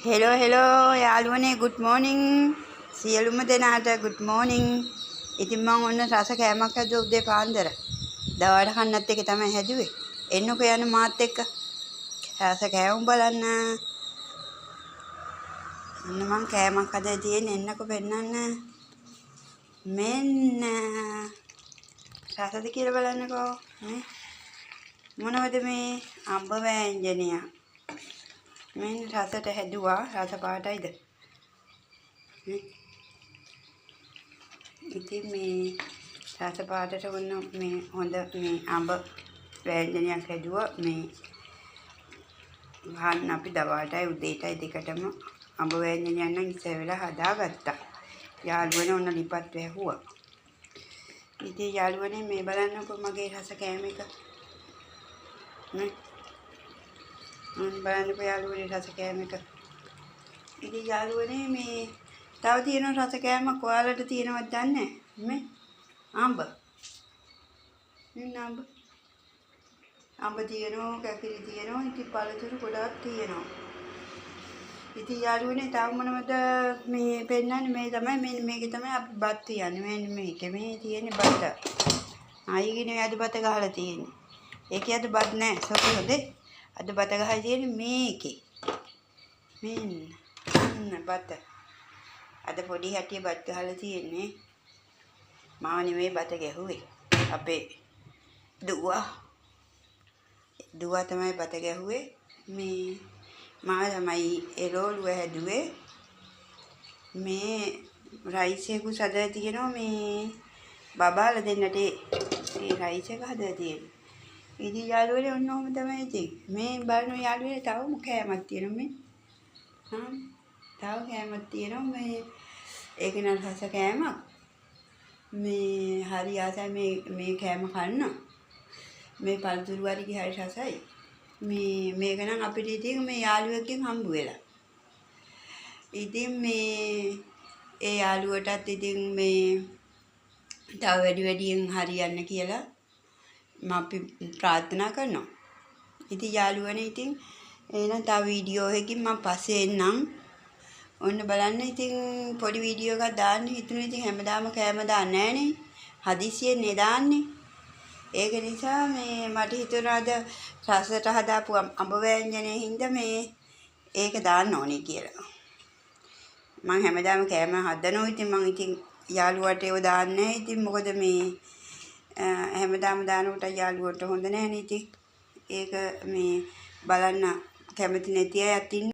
Hello hello යාළුවනේ, good morning. සියලුම දෙනාට ගුඩ් මෝර්නිං. ඉතින් මං ඔන්න රස කෑමක් හැදුවා උදේ පාන්දර. දවල්ට කන්නත් එක තමයි හැදුවේ. එන්නකෝ යන්න මාත් එක්ක. රස කෑම බලන්න. ඔන්න මං කෑමක් හදලා තියෙන්නේ, එන්නකෝ පෙන්නන්න. මෙන්න රසද කියලා බලන්නකෝ. නේ මොනවද මේ? අඹ වෑංජනයක්. මෙන්න රසට හැදුවා. රස පාටයිද? ඉතින් මේ රස පාටට ඔන්න මේ හොඳ මේ අඹ වෑංජනයක් හැදුවා. මේ ගන්න අපි දවල්ටයි උදේටයි දෙකටම අඹ වෑංජනයක් නම් ඉස්සර වෙලා හදාගත්තා. යාළුවනේ, ඔන්න ලිපත් වැහුවා. ඉතින් යාළුවනේ, මේ බලන්නකෝ මගේ රස කෑම එක. නේ ඔන්න බලන්නකෝ යාළුවනේ රස කෑම එක. ඉතින් යාළුවනේ, මේ තව තියෙන රස කෑමක් ඔයාලට තියෙනවද දන්නේ නැහැ. මේ අඹ. මෙන්න අඹ. අඹ තියෙනවා, කැකිලි තියෙනවා, ඉතින් පළතුරු ගොඩාක් තියෙනවා. ඉතින් යාළුවනේ, තව මොනවද මේ පෙන්නන්නේ? මේ තමයි, මෙන්න මේකේ තමයි අපි බත් තියන්නේ. මෙන්න මේකේ මේ තියෙන්නේ බත. ආයිගේ නෙවෙයි අද බත ගහලා තියෙන්නේ. ඒකේ අද බත් නෑ. සෝරි හොඳේ. අද බත ගහලා තියෙන්නේ මේකේ. මෙන්න. අන්න බත. අද පොඩි හැටිය බත් ගහලා තියෙන්නේ. මාව නෙවෙයි බත ගැහුවේ. අපේ දුවා. දුවා තමයි බත ගැහුවේ. මේ මා තමයි එළවලුව හැදුවේ. මේ රයිස් එකකුත් හදලා තියෙනවා මේ බබාලා දෙන්නට ඒ රයිස් එක හදලා තියෙන්නේ. ඉතින් යාළුවනේ, ඔන්න ඔහොම තමයි ඉතින්. මේ බලන යාළුවනේ, තවම කෑමක් තියෙනවා මේ. හා, තව කෑමක් තියෙනවා මේ. ඒක නම් රස කෑමක්. මේ හරි ආසයි මේ මේ කෑම කන්න. මේ පළතුරු වර්ග හරි රසයි. මේ මේක නම් අපිට ඉතින් මේ යාළුවෙක්ගෙන් හම්බ වෙලා. ඉතින් මේ ඒ යාළුවටත් ඉතින් මේ තව වැඩි වැඩියෙන් හරියන්න කියලා මම අපි ප්‍රාර්ථනා කරනවා. ඉතින් යාළුවනේ, ඉතින් එහෙනම් තව වීඩියෝ එකකින් මම පස්සේ එන්නම්. ඔන්න බලන්න, ඉතින් පොඩි වීඩියෝ එකක් දාන්න හිතුණා. ඉතින් හැමදාම කෑම දාන්නේ නෑනේ. හදිසියෙන් නේ දාන්නේ. ඒක නිසා මේ මට හිතුණා අද රසට හදාපු අඹ වෑංජනේ හින්දා මේ ඒක දාන්න ඕනේ කියලා. මං හැමදාම කෑම හදනවා. ඉතින් මං ඉතින් යාළුවාට ඒව දාන්නේ නෑ. ඉතින් මොකද මේ හැමදාම දානකොට යාළුවට හොඳ නෑනේ ඉතින්. ඒක මේ බලන්න කැමති නැති අයත් ඉන්නවා.